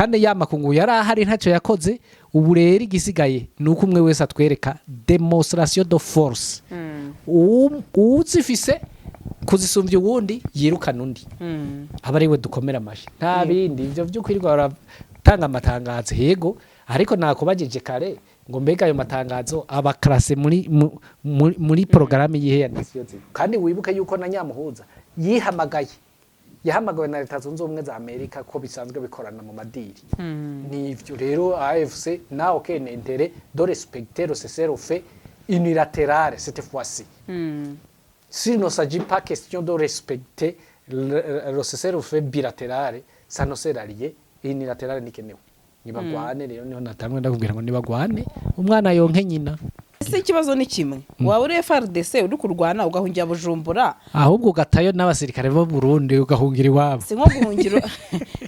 Kandi ya makungu yari ahari, ntacyo yakoze. Ubu rero igisigaye ni uko umwe wese atwereka démonstration de force. Uwuzifise kuzisumbya uwundi yirukana undi, aba ari we dukomera amashi. Nta bindi ivyo vyo kwirirwa baratanga amatangazo. Yego, ariko nakubajije kare ngo mbega ayo matangazo aba classé muri porogaramu yihe ya Nations Unies? Kandi wibuke yuko na nyamuhuza yihamagaye, yahamagawe na Leta Zunze Ubumwe za Amerika, ko bisanzwe bikorana mu madiri. Nivyo rero, AFC n'a aucun intérêt de respecter le cessez-le-feu unilatéral cette fois-ci. S'il ne s'agit pas question de respecter le cessez-le-feu bilatéral, ça ne sert à rien. Unilatéral nikenewe. Nibagwane rero, niho natangwe ndakubwira ngo nibagwane, umwana yonke nyina. Ese ikibazo ni kimwe, waba uri FARDC uri kurwana ugahungira Bujumbura? Ahubwo ugatayo n'abasirikare b'u Burundi, ugahungira iwabo.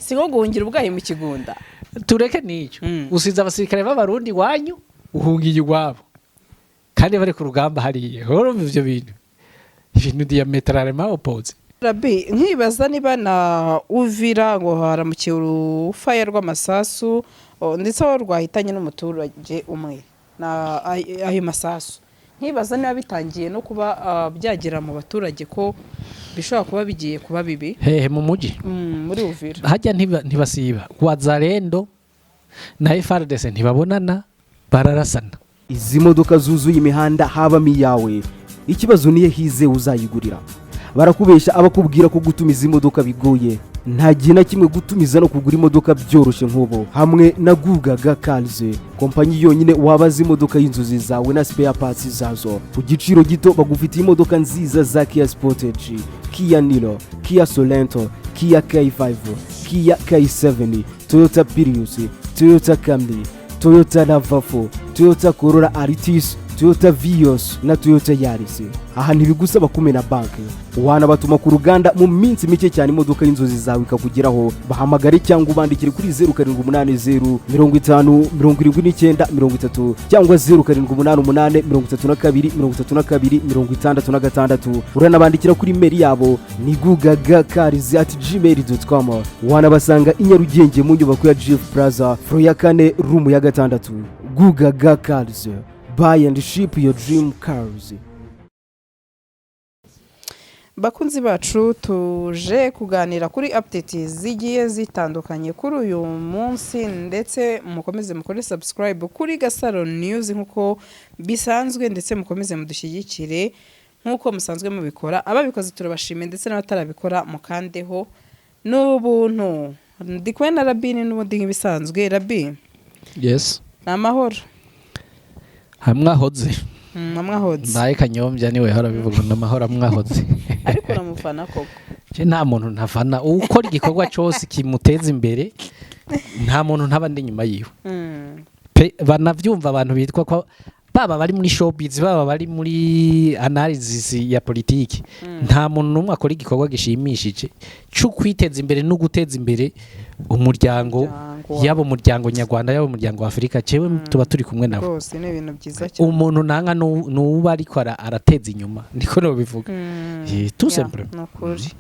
Si nko guhungira ubwayi mu kigunda? Tureke n'icyo. Usize abasirikare b'Abarundi iwanyu, uhungiye iwabo kandi bari ku rugamba hariya. Urumva ivyo bintu, ibintu diamétralement opposé. Rabi, nkibaza niba na Uvira ngo haramukiye urufaya rw'amasasu, ndetse aho rwahitanye n'umuturage umwe na ayo masasu, nkibaza niba bitangiye no kuba byagera mu baturage, ko bishobora kuba bigiye kuba bibi. Hehe, mu muji? Muri Uvira. Hajya ntibasiba Wazalendo na FARDC ntibabonana, bararasana. Izi modoka zuzuye imihanda habamo iyawe? Ikibazo niyo hize uzayigurira. Barakubeshya abakubwira ko gutumiza imodoka bigoye. Nta gihe na kimwe gutumiza no kugura imodoka byoroshye nk'ubu hamwe na Gugaga Cars, kompanyi yonyine wabaza imodoka y'inzozi zawe na spare parts zazo ku giciro gito. Bagufitiye imodoka nziza za Kia Sportage, Kia Niro, Kia Sorento, Kia K5, Kia K7, Toyota Prius, Toyota Camry, Toyota RAV4, Toyota Corolla Altis, Toyota Vios na Toyota Yaris. Aha ntibigusaba kumena banki, wanabatuma ku ruganda mu minsi mike cyane imodoka y'inzozi zawe ikakugeraho. Bahamagare cyangwa ubandikire kuri 0780507930 cyangwa 0788323266. Uranabandikira kuri email yabo ni gugagacars@gmail.com. Wanabasanga i Nyarugenge mu nyubako ya GF Plaza, floor ya kane, room ya gatandatu. Gugaga Cars, buy and ship your dream cars. Bakunzi bacu, tuje kuganira kuri update zigiye zitandukanye kuri uyu munsi, ndetse mukomeze mukore subscribe kuri Gasaro News nk'uko bisanzwe, ndetse mukomeze mudushyigikire nk'uko musanzwe mubikora. Ababikoze turabashimiye, ndetse n'abatarabikora mukandeho n'ubuntu. Ndi kumwe na Rabini n'ubundi nk'ibisanzwe. Rabi? Yes. Ni amahoro? Hamwe ahoze. Amwahoze. Mbaye Kanyombya niwe yahora abivuga ngo amahoro amwahoze. Ariko uramufana koko? Je nta muntu ntafana. Ukora igikorwa cyose kimuteza imbere, nta muntu ntaba ndi inyuma yiwe. Pe, banavyumva abantu bitwa ko baba bari muri showbiz, baba bari muri analysis ya politiki, nta muntu n'umwe akora igikorwa gishimishije cyo kwiteza imbere no guteza imbere umuryango, Umuryango. yaba umuryango nyarwanda, yaba umuryango wa Afurika, cewe tuba turi kumwe nawe. Rwose ni ibintu byiza cyane. Umuntu nanga nuba ariko arateza inyuma, niko nobivuga. Tout simplement. Ni ukuri.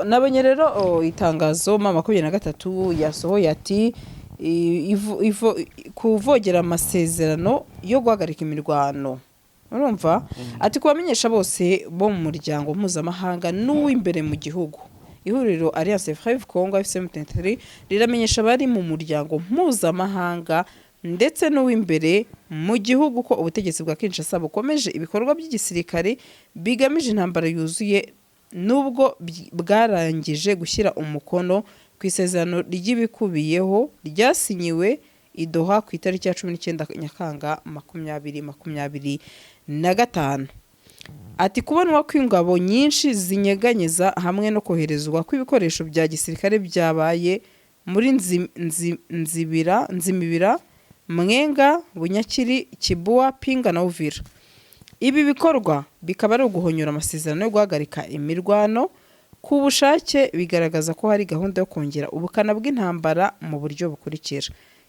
Nabonye rero itangazo M23 yasohoye, ati kuvogera amasezerano yo guhagarika imirwano. Urumva ati kubamenyesha bose bo mu muryango mpuzamahanga n'uw'imbere mu gihugu, ihuriro Alliance Fleuve Congo AFC M23 riramenyesha abari mu muryango mpuzamahanga ndetse n'uw'imbere mu gihugu ko ubutegetsi bwa Kinshasa bukomeje ibikorwa by'igisirikare bigamije intambara yuzuye, nubwo bwarangije gushyira umukono ku isezerano ry'ibikubiyeho ryasinyiwe i Doha ku itariki ya 19 Nyakanga 2025. Ati kubonwa kw'ingabo nyinshi zinyeganyeza hamwe no koherezwa kw'ibikoresho bya gisirikare byabaye muri Nzibira, Nzimibira, Mwenga, Bunyakiri, Kibuwa, Pinga na Uvira. Ibi bikorwa bikaba ari uguhonyora amasezerano yo guhagarika imirwano ku bushake, bigaragaza ko hari gahunda yo kongera ubukana bw'intambara mu buryo bukurikira: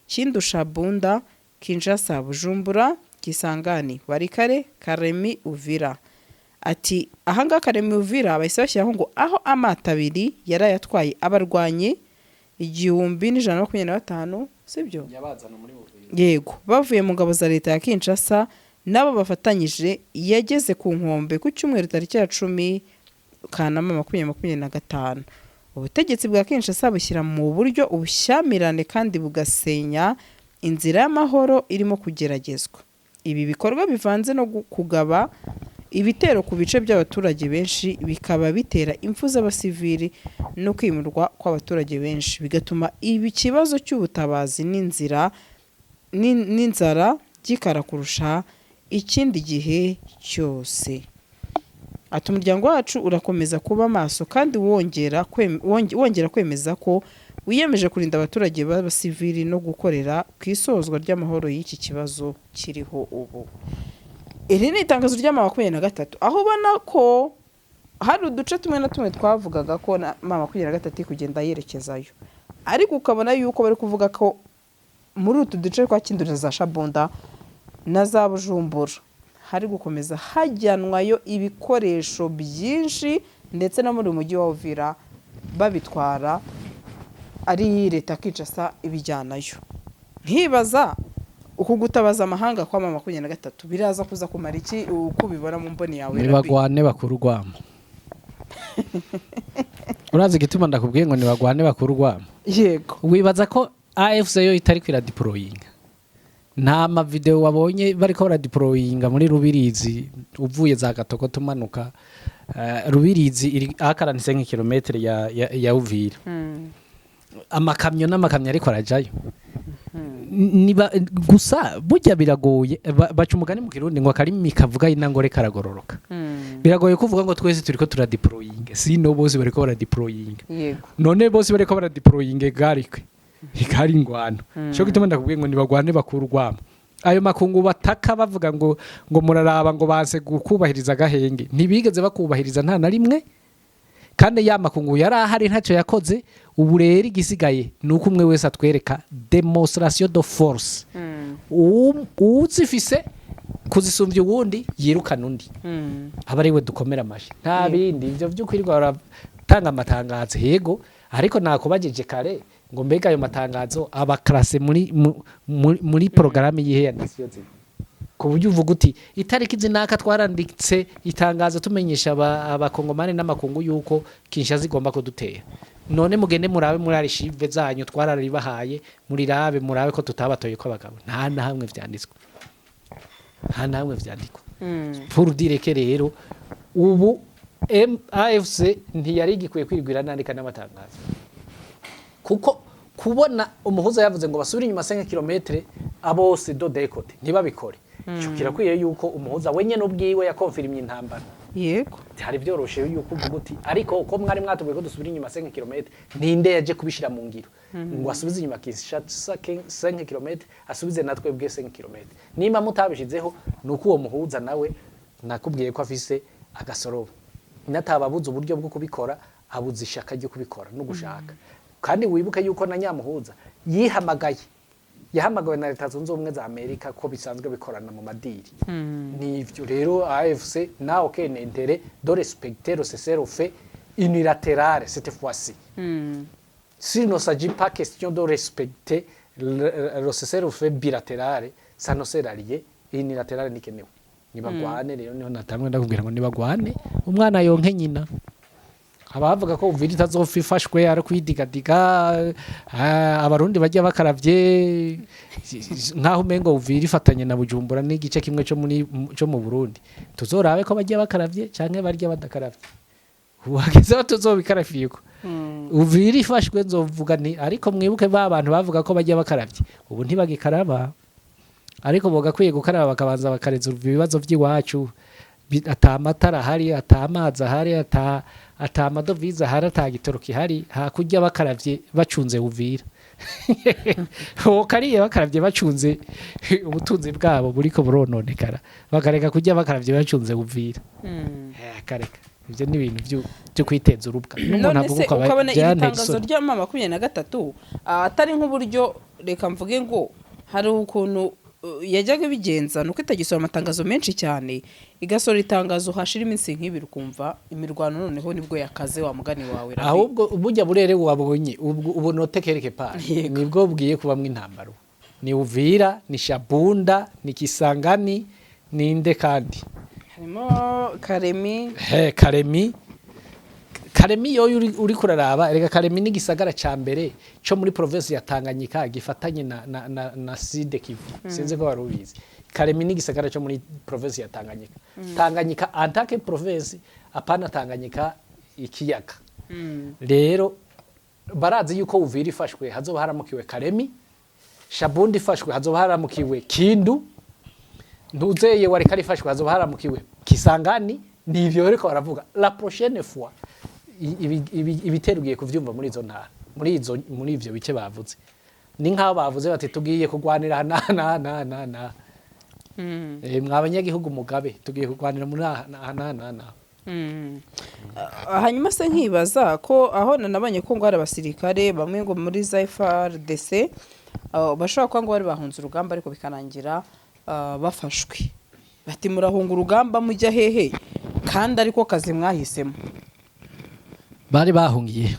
Kindusha, Bunda, Kinshasa, Bujumbura, Kisangani, Walikale, Kalemi, Uvira. Ati ahangaha Kalemi, Uvira, bahise bashyiraho ngo aho amato abiri yari ayatwaye abarwanyi. 1125, sibyo? Yabazana muri Uvira. Yego, bavuye mu ngabo za leta ya Kinshasa nabo bafatanyije, yageze ku nkombe ku cyumweru tariki ya 10 Kanama 2025. Ubutegetsi bwa Kinshasa bushyira mu buryo ubushyamirane kandi bugasenya inzira y'amahoro irimo kugeragezwa. Ibi bikorwa bivanze no kugaba ibitero ku bice by'abaturage benshi, bikaba bitera impfu z'abasivili no kwimurwa kw'abaturage benshi, bigatuma ibi kibazo cy'ubutabazi n'inzira n'inzara gikara kurusha ikindi gihe cyose. Ati: "Umuryango wacu urakomeza kuba maso kandi wongera kwemeza ko wiyemeje kurinda abaturage b'abasivili no gukorera ku isozwa ry'amahoro y'iki kibazo kiriho ubu." Iri ni itangazo ry'ama 23, aho ubona ko hari uduce tumwe na tumwe twavugaga ko na ma 23 iri kugenda yerekezayo, ariko ukabona yuko bari kuvuga ko muri utu duce twa Kindura, za Shabunda na za Bujumbura hari gukomeza hajyanwayo ibikoresho byinshi, ndetse no muri uyu mujyi wa Uvira babitwara, ari leta ya Kinshasa ibijyanayo. Nkibaza, uku gutabaza amahanga kwa ma 23 biraza kuza kumara iki, uko ubibona mu mboni yawe, Rabbi? Nibagwane bakura urwamo. Urazi igituma ndakubwiye ngo nibagwane bakura urwamo? Yego. Wibaza ko AFC yo itari kwiradeployinga? Nta mavideo wabonye bariko baradeployinga muri Rubirizi, uvuye za Gatoko tumanuka? Rubirizi iri akaranise nk'ikilometero ya Uvira. Amakamyo n'amakamyo ariko arajayo. Niba gusa burya biragoye, baca umugani mu Kirundi ngo akarimi kavuga inangore karagororoka. Biragoye kuvuga ngo twese turiko turadeployinga, sino bose bariko baradeployinga. None bose bariko baradeployinga, garikwe igari ingwano. Cyo gituma ndakubwiye ngo nibagwane bakura urwamo. Ayo makungu bataka bavuga ngo muraraba ngo banse gukubahiriza agahenge, ntibigeze bakubahiriza nta na rimwe, kandi ya makungu yari ahari ntacyo yakoze. Ubu rero igisigaye ni uko umwe wese atwereka démonstration de force. Uwuzifise kuzisumbya uwundi yirukana undi, aba ariwe dukomera amashi. Nta bindi ivyo vy'ukwirirwa baratanga amatangazo. Yego, ariko nakubajije kare ngo mbega ayo matangazo aba classé muri porogaramu yihe ya nation zimwe, ku buryo uvuga uti itariki zinaka twaranditse itangazo tumenyesha abakongomani n'amakungu yuko Kinshasa igomba kudutera? None mugende murabe muri archives zanyu, twararibahaye, murirabe, murabe ko tutabatoye ko abagabo. Nta na hamwe vyanditswe, nta na hamwe vyandikwa. Pour dire que rero ubu AFC ntiyari igikwiye kwirwira nandika n'amatangazo, kuko kubona umuhuza yavuze ngo basubire inyuma 5 km abose des deux côtés, ntibabikore, ico kirakwiye yuko umuhuza wenyene ubwiwe yakonfirimye intambara. Byari byoroshe yuko uvuga uti ariko uko mwari mwatubwiye ko dusubira inyuma 5 km, ninde yaje kubishira mu ngiro ngo asubize inyuma Kinshasa 5 km, asubize natwe bwe 5 km? Nimba mutabishizeho, nuko uwo muhuza nawe nakubwiye ko afise agasorobo, natababuze uburyo bwo kubikora, abuze ishaka ryo kubikora no gushaka. Kandi wibuke yuko na nyamuhuza yihamagaye, yahamagawe na Leta Zunze Ubumwe za Amerika, ko bisanzwe bikorana mu madiri. Nivyo rero, AFC n'a aucun intérêt de respecter le cessez-le-feu unilatéral cette fois-ci. S'il ne s'agit pas question de respecter le cessez-le-feu bilatéral, ça ne sert à rien. Unilatéral nikenewe. Nibagwane rero, niho natangwe ndakubwira ngo nibagwane umwana yonke nyina. Abavuga ko Uvira itazopfa ifashwe ari kwidigadiga, abarundi bajya bakaravye nkaho umengo Uvira ifatanye na Bujumbura n'igice kimwe cyo mu Burundi. Tuzorabe ko bajya bakaravye canke barya badakaravye. Wageze aho tuzobikarafiyeko Uvira ifashwe, nzovuga nti ariko mwibuke ba bantu bavuga ko bajya bakaravye, ubu ntibagikaraba, ariko bogakwiye gukaraba bakabanza bakareza ibibazo by'iwacu. Ata amatara ahari, ata amazi ahari, ata amadovize ahari, ata gitoro gihari, hakurya bakaravye bacunze Uvira, kariye bakaravye bacunze ubutunzi bwabo buriko burononekara, bakareka kurya bakaravye bacunze Uvira. Kareka ivyo ni ibintu vyo kwiteza urubwa n'umuntu None avuga se uko ukabona iri byantera tangazo isoni. rya ma 23 atari nk'uburyo, reka mvuge ngo hari ukuntu yajyaga ibigenza nuko itagisohora amatangazo menshi cyane, igasohora itangazo hashira iminsi nk'ibiri ukumva imirwano noneho nibwo yakaze, wa mugani wawe, Rabi. Ahubwo burya burere wabonye ubwo ubunote quelque part nibwo bugiye kubamwo intambaro. Ni Uvira, ni Shabunda, ni Kisangani, ninde kandi? Harimo Karemi. He, Karemi. Karemi yoyo uri kuraraba, erega Karemi ni igisagara ca mbere co muri province ya Tanganyika gifatanye na Sud Kivu. Sinzi ko wari ubizi. Karemi ni igisagara co muri province ya Tanganyika, Tanganyika en tant que province, apana Tanganyika ikiyaga. Rero barazi yuko Uvira ifashwe hazoba haramukiwe Karemi, Shabundi ifashwe hazoba haramukiwe Kindu, ntuzeye Walikale ifashwe hazoba haramukiwe Kisangani. Nivyo bariko baravuga. La prochaine fois ibitero ugiye kuvyumva muri izo ntara, muri ivyo bice bavuze. Ni nk'aho bavuze bati: "Tugiye kurwanira na na na na na mwa banyagihugu mugabe, tugiye kurwanira muri aha na na na na." Hanyuma se nkibaza ko aho nanabonye ko ngo hari abasirikare bamwe ngo muri za FARDC bashobora kuba ngo bari bahunze urugamba, ariko bikarangira bafashwe. Bati: "Murahunga urugamba mujya hehe kandi ariko kazi mwahisemo?" Bari bahungiye?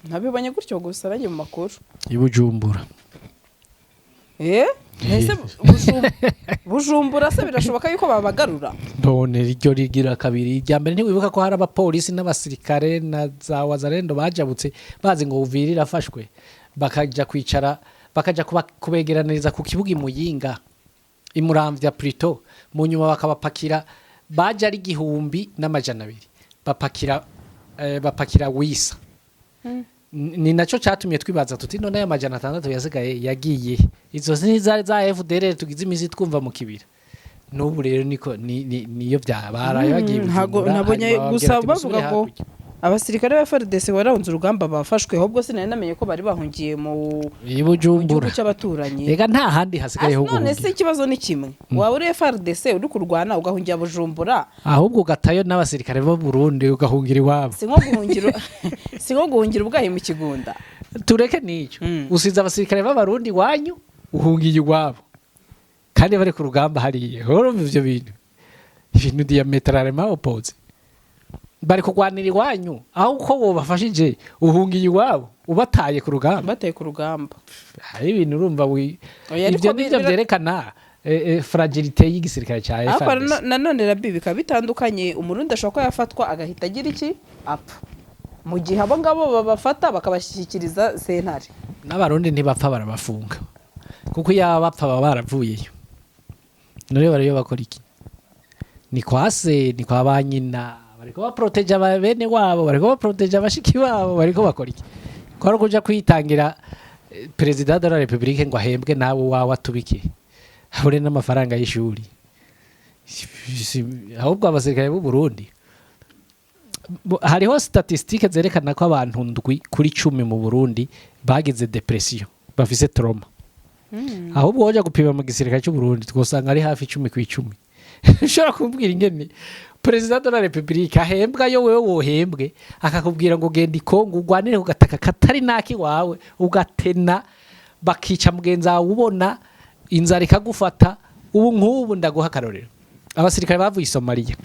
Nabibonye gutyo gusa nanjye mu makuru. I Bujumbura. Ese Bujumbura se birashoboka yuko babagarura? None iryo rigira kabiri. Irya mbere ntiwibuka ko hari abapolisi n'abasirikare na za wazalendo bajabutse bazi ngo Uvira irafashwe, bakaja kwicara, bakaja kubegeraniriza ku kibuga i Muyinga, i Muramvya plutôt, mu nyuma bakabapakira. Baje ari 1200, bapakira wisa. Ni nacyo cyatumye twibaza tuti: "None aya 600 yasigaye yagiye he?" Izo ni za FDLR tugize imizi twumva mu kibira. N'ubu rero niko niyo byabaraye bagiye Ntago Bujumbura, nabonye hanyuma gusa bababwira ati, bavuga "Musubire ngo hakurya." abasirikare ba FARDC barahunze urugamba bafashwe. Ahubwo sinari namenye ko bari bahungiye mu I mu gihugu Bujumbura. cy'abaturanyi. Ega nta handi hasigaye ho None se guhungira. ikibazo ni kimwe: waba uri FARDC uri kurwana ugahungira Bujumbura, Ahubwo ugatayo n'abasirikare bo Burundi ugahungira iwabo. Si nko guhungira ubwayi mu kigunda? Tureke n'icyo. Usize abasirikare b'Abarundi iwanyu, uhungiye iwabo kandi bari ku rugamba hariya. Urumva ivyo bintu, ibintu diamétralement opposé. Bari kurwanira iwanyu, aho uko wobafashije uhungiye iwabo, ubataye ku rugamba. Bataye ku rugamba. Hari ibintu urumva Oya, ariko ivyo nivyo vyerekana fragilité y'igisirikare ca Ariko FARDC. Nanone rabi bikaba bitandukanye. Umurundi ashobora kuba yafatwa agahita agira iki, apfa, mu gihe abo ngabo babafata bakabashyikiriza sentare. N'Abarundi ntibapfa, barabafunga, kuko iyo baba bapfa baba baravuyeyo. None bariyo bakora iki? Ni kwa se, ni kwa ba nyina, bariko baproteja bene wabo, bariko baproteja bashiki babo, bariko bakora iki? Ko ari ukuja kwitangira président de la république ngo ahembwe, nawe wawe atubike habure n'amafaranga y'ishuri. Ahubwo abasirikare b'u Burundi, hariho statistique zerekana ko abantu 7 kuri 10 mu Burundi bagize dépression, bafise trauma. Ahubwo woja gupima mu gisirikare cy'u Burundi twosanga ari hafi 10 ku 10. Ushobora kumbwira ingene président de la république ahembwa, yo wewe wohembwe, akakubwira ngo genda i Kongo ugwanire ku gataka katari naki wawe, ugatena bakica mugenzi wawe, ubona inzara ikagufata? Ubu nk'ubu ndaguha akarorero: abasirikare bavuye i Somalia.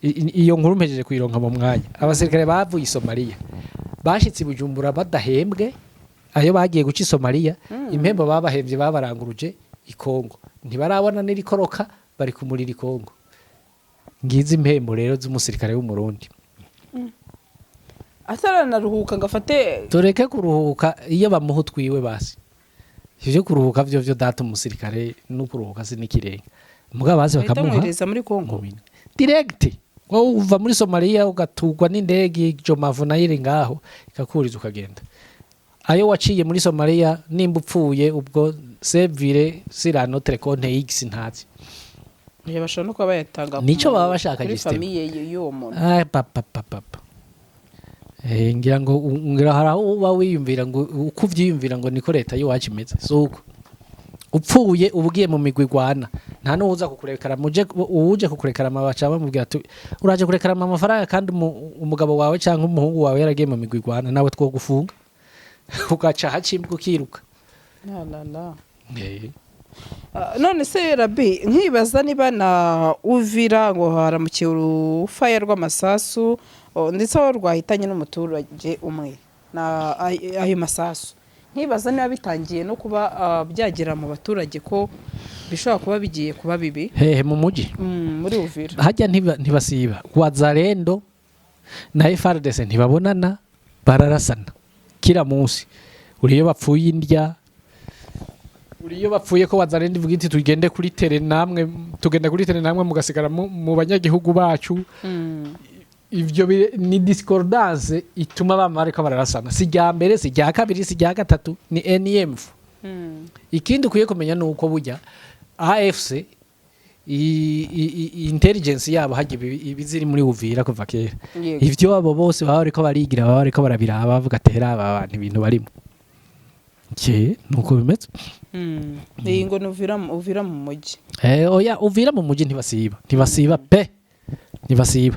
Iyo nkuru mpejeje kuyironka mu mwanya. Abasirikare bavuye i Somalia bashitse i Bujumbura badahembwe ayo bagiye guca i Somalia. Impembo babahembye babaranguruje i Kongo, ntibarabona n'irikoroka, bari kumurira i Kongo. Ngizi impembo rero z'umusirikare w'Umurundi. Ataranaruhuka ngo afate. Tureke kuruhuka, iyo bamuha utwiwe basi. Ivyo kuruhuka vyo data umusirikare no kuruhuka si n'ikirenga, mugabo bazi bahita bakamuha bamwohereza muri Kongo. Mu bintu direct, wowe uva muri Somalia ugatugwa n'indege Jomavu nayo iri ngaho, ikakuriza ukagenda. Ayo waciye muri Somalia, nimba upfuye ubwo sevire sur notre compte X ntazi. Oya, bashobora no kuba bayatanga Nico baba bashaka kuri system. famille y'uwo muntu. Ah, papa papa papa. Ngira ngo ngira hari aho uba wiyumvira ngo uko uvyiyumvira ngo niko leta y'iwacu imeze. Si uko. Upfuye uba ugiye mu migwi igwana, nta n'uwuza kukurekara. Muje uwuje kukurekarama baca bamubwira ati: "Uraje kurekarama amafaranga kandi umugabo wawe cyangwa umuhungu wawe yaragiye mu migwi igwana, nawe twogufunga." Ugaca hacimbwa ukiruka. La la la. Ah, none se rabi, nkibaza niba na Uvira ngo haramukiye urufaya rw'amasasu, ndetse aho rwahitanye n'umuturage umwe na ayo masasu, nkibaza niba bitangiye no kuba byagera mu baturage ko bishobora kuba bigiye kuba bibi. Hehe, mu muji? Muri Uvira. Hajya ntibasiba. Wazalendo na FARDC ntibabonana, bararasana kila munsi. Uriyo bapfuye indya, uriyo bapfuye ko Wazalendo ivuga iti tugende kuri terrain namwe, tugenda kuri terrain namwe mugasigara mu banyagihugu bacu. Ivyo ni discordance ituma bama bariko bararasana, si rya mbere, si rya kabiri, si rya gatatu, ni NMF. Ikindi ukwiye kumenya ni uko burya AFC intelligence yabo hajya ibiziri muri Uvira kuva kera. Ivyo abo bose baba bariko barigira, baba bariko barabiraba, bavuga ati hera aba bantu ibintu barimo ke nuko bimeze. Iyi ngo ni Uvira mu mujyi. Oya, Uvira mu muji ntibasiba, ntibasiba pe, ntibasiba.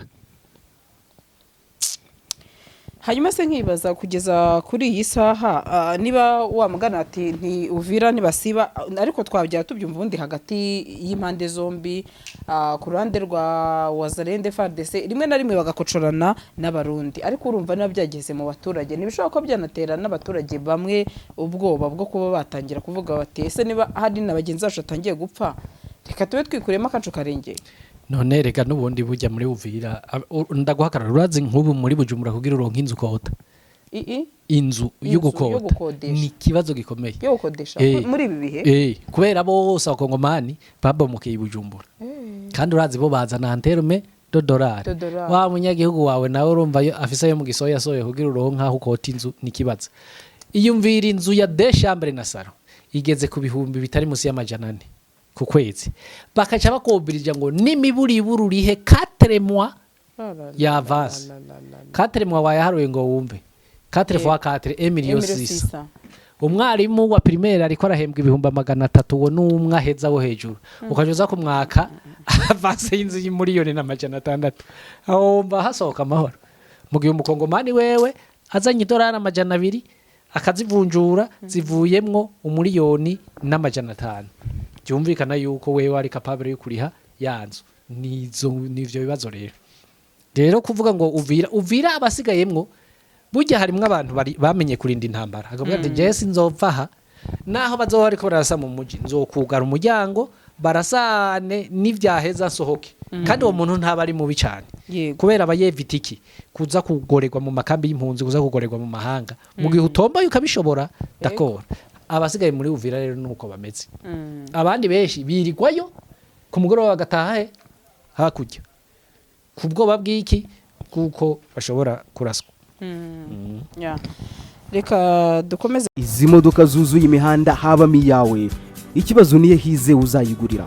Hanyuma se nkibaza kugeza kuri iyi saha, niba wamugana ati nti Uvira ntibasiba, ariko twabya tubyumva ubundi hagati y'impande zombi, ku ruhande rwa Wazalendo, FARDC, rimwe na rimwe bagakocorana n'Abarundi, ariko urumva niba byageze mu baturage ntibishobora kuba byanatera n'abaturage bamwe ubwoba bwo kuba batangira kuvuga bati: "Ese niba hari na bagenzi bacu batangiye gupfa, reka tube twikuremo akacu karengeye"? None rega n'ubundi bujya muri Uvira, ndaguhakarara, urazi nk'ubu muri Bujumbura kugira uronke inzu ukota, inzu Inzu yo gukota, yo gukodesha. ni ikibazo gikomeye. Yo gukodesha? Muri ibi bihe? Kubera bose Abakongomani babomokeye i Bujumbura, kandi urazi bo bazana en terme de dolari. De dolari. Wa munyagihugu wawe nawe urumva yo afise ayo mu gisoya soye, kugira uronke aho ukota inzu ni ikibazo. Iyumvira inzu ya deux chambres na salon igeze ku bihumbi bitari musi y'400 ku kwezi, bakaca bakobirija ngo n'imiburiburu urihe 4 mois ya avance. 4 mois wayaharuye ngo wumve, 4 fois 4, 1 million 6. Umwarimu wa primaire ariko arahembwa 300,000, uwo n'umwe aheza wo hejuru, ukaja uza kumwaka avance y'inzu y'1,600,000, aho wumva hasohoka amahoro? Mu gihe Umukongomani wewe azanye idolari 200 akazivunjura, zivuyemwo 1,500,000, byumvikana yuko wewe ari capable yo kuriha ya nzu. Nizo nivyo bibazo rero kuvuga ngo Uvira, Uvira abasigayemwo burya harimwo abantu bamenye kurinda intambara, akavuga ati: "Jewe sinzopfa aha, naho bazoba bariko barasa mu muji, nzokugara umuryango barasane, n'ivyaheza nsohoke." Kandi uwo muntu ntaba ari mubi cane, kubera aba yevita iki? Kuza kugorerwa mu makambi y'impunzi, kuza kugorerwa mu mahanga. Mu gihe utomboye ukabishobora, d'accord. Abasigaye muri Uvira rero nuko bameze. Abandi benshi birirwayo, ku mugoroba bagataha he hakurya, ku bwoba bw'iki? Kuko bashobora kuraswa. Yeah. Reka dukomeze. Izi modoka zuzuye imihanda habamo iyawe? Ikibazo niyo hize uzayigurira.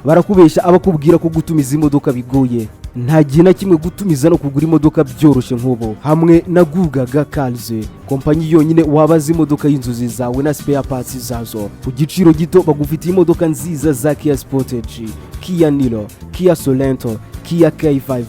Barakubesha abakubwira ko gutumiza imodoka bigoye. Nta gihe na kimwe gutumiza no kugura imodoka byoroshye nk'ubu hamwe na Gugaga Cars, kompanyi yonyine wabaza imodoka y'inzozi zawe na spare parts zazo ku giciro gito. Bagufitiye imodoka nziza za Kia Sportage, Kia Niro, Kia Sorento, Kia K5,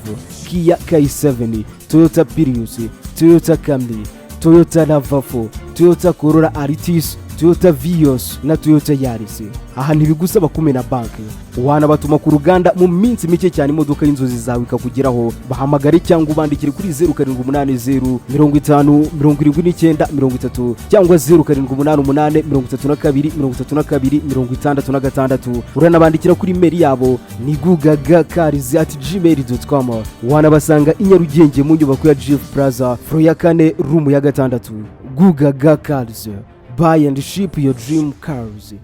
Kia K7, Toyota Prius, Toyota Camry, Toyota RAV4, Toyota Corolla Altis, Toyota Vios na Toyota Yaris. Aha ntibigusaba kumena banki, wanabatuma ku ruganda mu minsi mike cyane imodoka y'inzozi zawe ikakugeraho. Bahamagare cyangwa ubandikire kuri 0780507930 cyangwa 0788323266. Uranabandikira kuri email yabo ni gugagacars@gmail.com. Wanabasanga i Nyarugenge mu nyubako ya GF Plaza, floor ya kane, room ya gatandatu. Gugaga Cars, buy and ship your dream cars.